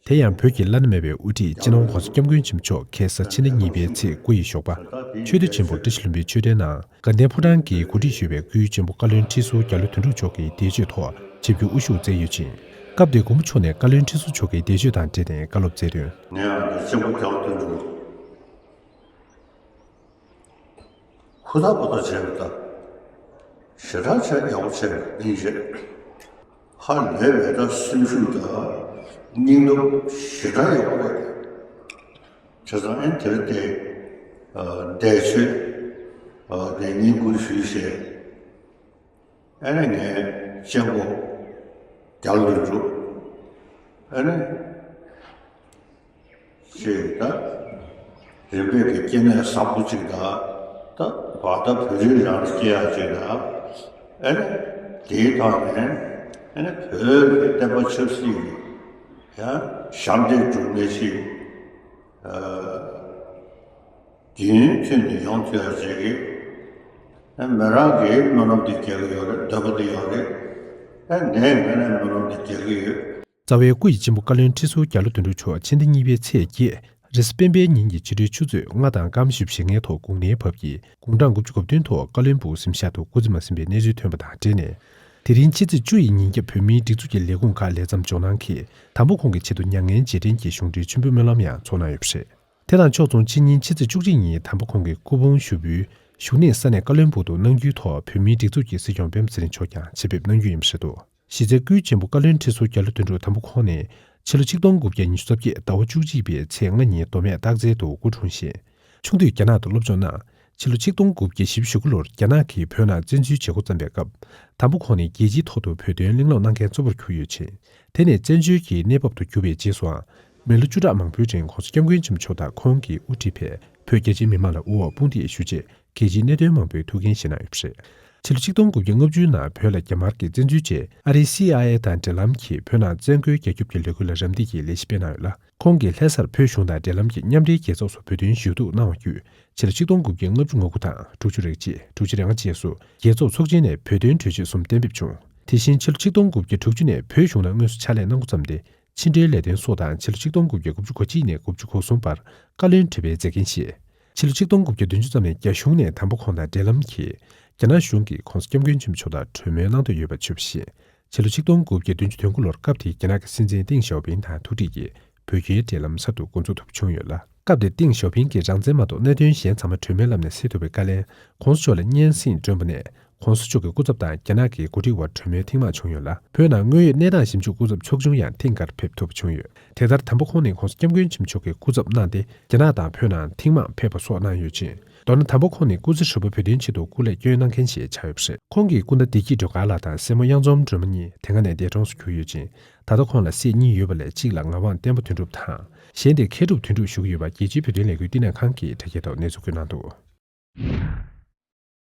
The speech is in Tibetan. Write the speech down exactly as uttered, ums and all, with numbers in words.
དེ་ཡང་བོད་ཀྱི་བླ་ན་མེད་པའི་དབུ་ཁྲིད་སྤྱི་ནོར་༸གོང་ས་༸སྐྱབས་མགོན་ཆེན་པོ་མཆོག་ཁ་སང་ཕྱི་ཟླ་གཉིས་པའི་ཚེས་དགུ་ཡི་ཞོགས་པ། ཆོས་སྡེ་ཆེན་པོ་བཀྲ་ཤིས་ལྷུན་པོའི་ཆོས་སྡེའི་ནང་དགའ་ལྡན་ཕོ་བྲང་གིས་གོ་སྒྲིག་ཞུས་པའི་སྐུའི་གཅེན་པོ་བཀའ་བློན་ཁྲི་ཟུར་རྒྱ་ལོ་དོན་གྲུབ་མཆོག་གི་འདས་མཆོད་ཐོག་ཆིབས་བསྒྱུར་དབུ་བཞུགས་མཛད་ཡོད་ཅིང་། སྐབས་དེར་མགོན་པོ་མཆོག་ནས་བཀའ་བློན་ཁྲི་ཟུར་མཆོག་གི་འདས་མཆོད་དང་འབྲེལ་ནས་བཀའ་སློབ་སྩལ་དོན། ངས་ཨ་ནི་གཅེན་པོ་རྒྱ་ལོ་དོན་གྲུབ་ཧུར་ཐག་པ་ཐག་བྱས་པ་དང་། ཞེ་དྲག་བྱས་ཡག་པོ་བྱས་པ་སྙིང་རྗེ། ཧ་ལས་པའི་ད་སེམས་ཤུགས་དང་སྙིང་སྟོབས་ཞེ་དྲག་ཡག་པོ་རེད། བྱས་ཙང་ཨེ་དེར་དེ་འདས་མཆོད་དེ་ཉིན་གུང་ཞུས་བྱས། ཨ་ནི་ངའི་གཅེན་པོ་རྒྱ་ལོ་དོན་གྲུབ། ཨ་ནི་ཅེས་ད་རིམ་པས་ཀྱི་སྐྱེ་གནས་བཟང་པོ་ཅིག་དང་། ད་བར་ད་བོད་རིགས་རང་སྐྱེ་ཡག་ཅིག་དང་། ཨ་ནི་དེའི་ཐོག་ནས་ཨ་ནི་བོད་ཀྱི་བསྟན་པ་ཆབ་སྲིད་ཀྱི་ཡང་ཞབས་འདེགས་སྒྲུབ་མཁན་ཞིག་རྒྱུན་མཐུད་ནས་ཡོང་ཐུབ་ཡག་ཅིག་གི། ཨ་མི་རང་གི་སྨོན་ལམ་དེ་རྒྱག་གི་ཡོད་རེད། འདོད་པ་དེ་ཡོད་རེད། ཨ་ནས་ངས་ནས་སྨོན་ལམ་དེ་རྒྱག་གི་ཡོད། རྩ་བའི་སྐུ་ཡི་གཅེན་པོ་བཀའ་བློན་ཁྲི་ཟུར་རྒྱ་ལོ་དོན་གྲུབ་མཆོག་ཕྱི་ཟླ་གཉིས་པའི་ཚེས་བརྒྱད་རེས་གཟའ་སྤེན་པའི་ཉིན་གྱི་ཕྱི་དྲོའི་ཆུ་ཚོད་ལྔ་དང་སྐར་མ་བཞི་བཅུ་ཞེ་ལྔའི་ཐོག་དགུང་ལོའི་བབ་ཀྱི་དགུང་གྲངས་དགུ་བཅུ་གོ་བདུན་ཐོག་བཀའ་བློན་སྦུག་གཟིམ་ཤག་ཏུ་སྐུ་ཚེ་མ་ཟིན་པའི་གནས་ཚུལ་ཐོན་པ་དང་འབྲེལ་ནས། དེ་རིང་ཕྱི་ཚེས་བཅུ་ཡི་ཉིན་རྒྱབ་བོད་མིའི་སྒྲིག་འཛུགས་ཀྱི་ལས་ཁུངས་ཁག་ལས་མཚམས་འཇོག་གནང་གིས་དམ་པ་ཁོང་གི་ཆེད་དུ་མྱ་ངན་རྗེས་དྲན་གྱི་གཞུང་འབྲེལ་མཆོད་འབུལ་སྨོན་ལམ་ཡང་ཚོགས་གནང་ཡོད་པ་རེད། དེ་དང་ཕྱོགས་མཚུངས་ཕྱི་ཉིན་ཕྱི་ཚེས་བཅུ་གཅིག་ཉིན་དམ་པ་ཁོང་གི་སྐུ་ཕུང་ཞུགས་འབུལ་བཞུགས་གནས་ས་གནས་བཀའ་བློན་སྦུག་ཏུ་གནང་རྒྱུའི་ཐོག་བོད་མིའི་སྒྲིག་འཛུགས་ཀྱི་སྲིད་སྐྱོང་སྤེན་པ་ཚེ་རིང་མཆོག་ཀྱང་ཆེད་ཕེབས་གནང་རྒྱུ་ཡིན་པ་རེད་འདུག་གཞི་རྩའི་སྐུའི་གཅེན་པོ་བཀའ་བློན་ཁྲི་ཟུར་རྒྱ་ལོ་དོན་གྲུབ་དམ་པ་ཁོང་ནི་ཕྱི་ལོ་ཆིག་སྟོང་དགུ་བརྒྱ་ཉི་ཤུ་རྩ་བརྒྱད་ཟླ་བ་བཅུ་གཅིག་པའི་ཚེས་ལྔ་ཉིན་མདོ་སྨད་སྟག་རྩེ་དུ་སྐུ་འཁྲུངས་ཤིང་། ཆུང་དུས་རྒྱ་ནག་ཏུ་སློབ་སྦྱོང་གནང་། ཕྱི་ལོ་ཆིག་སྟོང་དགུ་བརྒྱ་བཞི་བཅུ་ཞེ་དགུ་ལོར་རྒྱ་ནག་གིས་བོད་ནང་བཙན་འཛུལ་བྱེད་འགོ་བརྩམས་པའི་སྐབས། དམ་པ་ཁོང་ནི་རྒྱལ་སྤྱིའི་ཐོག་ཏུ་བོད་དོན་གླེང་སློང་གནང་མཁན་གཙོ་བོར་གྱུར་ཡོད་ཅིང་། དེ་ནི་བཙན་བྱོལ་གྱི་གནས་བབ་ཏུ་གྱུར་པའི་རྗེས་སུའང་། མི་ལོ་བཅུ་ཕྲག་མང་པོའི་རིང་༸གོང་ས་༸སྐྱབས་མགོན་ཆེན་པོ་མཆོག་དང་ཁོང་གིས་དབུ་ཁྲིད་པའི་བོད་རྒྱ་ཆེའི་མི་མང་ལ་དབུ་འོག་དཔུང་འདེགས་ཞུ་ཆེད་རྒྱལ་སྤྱིའི་གནད་དོན་མང་པོའི་ཐུགས་འགན་བཞེས་གནང་ཡོད་པ་རེད། ཕྱི་ལོ་ཆིག་སྟོང་དགུ་བརྒྱ་ལྔ་བཅུའི་ནང་བོད་ལ་རྒྱ་དམར་གྱིས་བཙན་འཛུལ་རྗེས་ཨ་རིའི་སི་ཨའི་ཨེ་དང་འབྲེལ་ལམ་གྱིས་བོད་ནང་བཙན་རྒོལ་རྒྱག་རྒྱུ་གྱི་ལས་འགུལ་ལ་རམ་འདེགས་ཀྱི་ལས་གཞི་སྤེལ་གནང་ཡོད་ལ། ཁོང་གིས་ལྷ་སར་བོད་གཞུང་དང་འབྲེལ་ལམ་གྱི་མཉམ་འབྲེལ་རྒྱལ་ཚོགས་སུ་བོད་དོན་ཞུ་གཏུག་གནང་བ་བརྒྱུད། ཕྱི་ལོ་ཆིག་སྟོང་དགུ་བརྒྱ་ལྔ་བཅུ་ང་དགུ་དང་དྲུག་ཅུ་རེ་གཅིག་དྲུག་ཅུ་རེ་ལྔ་བཅས་སུ་རྒྱལ་ཚོགས་ཚོགས་ཆེན་ནས་བོད་དོན་གྲོས་ཆོད་གསུམ་གཏན་འབེབས་བྱུང་། དེ་བཞིན་ཕྱི་ལོ་ཆིག་སྟོང་དགུ་བརྒྱ་དྲུག་ཅུ་ནས་བོད་གཞུང་ནང་དངོས་སུ་ཕྱག་ལས་གནང་འགོ་བརྩམས་ཏེ། ཕྱི་འབྲེལ་ལས་དོན་སོགས་དང་ཕྱི་ལོ་ཆིག་སྟོང་དགུ་བརྒྱ་དགུ་བཅུ་གོ་གཅིག་ནས་དགུ་བཅུ་གོ་གསུམ་བར་བཀའ་བློན་ཁྲི་པའི་མཛད་འགན་བཞེས། ཕྱི་ལོ་ཆིག་སྟོང་དགུ་བརྒྱ་བདུན་ཅུ་ཙམ་ནས་རྒྱ་གཞུང་ནས་དམ་པ་ཁོང་དང་འབྲེལ་ལམ་གྱིས་རྒྱ་ནག་གཞུང་གིས་༸གོང་ས་༸སྐྱབས་མགོན་ཆེན་པོ་མཆོག་དང་གྲོས་མོལ་གནང་འདོད་ཡོད་པ་བརྗོད་པ་བཞིན། ཕྱི་ལོ་ཆིག་སྟོང་དགུ་བརྒྱ་བདུན་ཅུ་དོན་དགུ་ལོར་སྐབས་དེའི་རྒྱ་ནག་གི་སྲིད་འཛིན་ཏེང་ཞའོ་ཕིང་དང་ཐུག་འཕྲད་ཀྱིས་བོད་རྒྱའི་འབྲེལ་ལམ་གསར་དུ་འགོ་འཛུགས་ཐུབ་བྱུང་ཡོད་ལ། སྐབས་དེར་ཏེང་ཞའོ་ཕིང་གིས་རང་བཙན་མ་གཏོགས་གནད་དོན་གཞན་ཚང་མ་གྲོས་མོལ་ལམ་ནས་སེལ་ཐུབ་པའི་བཀའ་ལན་༸གོང་ས་མཆོག་ལ་སྙན་སེང་བསྒྲོན་པ་ནས། ༸གོང་ས་མཆོག་གི་སྐུ་ཚབ་དང་རྒྱ་ནག་གི་འགོ་ཁྲིད་དབར་གྲོས་མོལ་ཐེངས་མང་བྱུང་ཡོད་ལ། བོད་ནང་དངོས་ཡོད་གནས་སྟངས་ཞིབ་འཇུག་སྐུ་ཚབ་ཚོགས་ཆུང་ཡང་ཐེངས་འགར་ཕེབས་ཐུབ་པ་བྱུང་ཡོད། དེ་ལྟར་དམ་པ་ཁོང་ནི་༸གོང་ས་༸སྐྱབས་མགོན་ཆེན་པོ་མཆོག་གི་སྐུ་ཚབ་གནང་སྟེ་རྒྱ་ནག་དང་བོད་ནང་ཐེངས་མང་ཕེབས་པ་སོགས་གནང་ཡོད་ཅིང་། མདོར་ན་དམ་པ་ཁོང་ནི་སྐུ་ཚེ་ཧྲིལ་པོ་བོད་དོན་ཆེད་དུ་སྐུ་ལས་བསྐྱོན་གནང་མཁན་ཞིག་ཆགས་ཡོད་པ་རེད། ཁོང་གིས་སྐུ་ཟླ་བདེ་སྐྱིད་སྒྲོལ་དཀར་ལགས་དང་སྲས་མོ་གཡང་འཛོམས་སྒྲོལ་མ་གཉིས་དེ་སྔ་ནས་འདས་གྲོངས་སུ་གྱུར་ཡོད་ཅིང་། ད་ལྟ་ཁོང་ལ་སྲས་གཉིས་ཡོད་པ་ལས་གཅིག་ལ་ངག་དབང་བསྟན་པ་དོན་གྲུབ་དང་། གཞན་དེ་མཁས་གྲུབ་དོན་གྲུབ་ཞུ་གི་ཡོད་པ་རྒྱལ་སྤྱིའི་བོད་དོན་ལས་འགུལ་བསྟི་གནས་ཁང་གིས་དྲ་རྒྱའི་ཐོག་གནས་ཚུལ་བཀོད་གནང་འདུག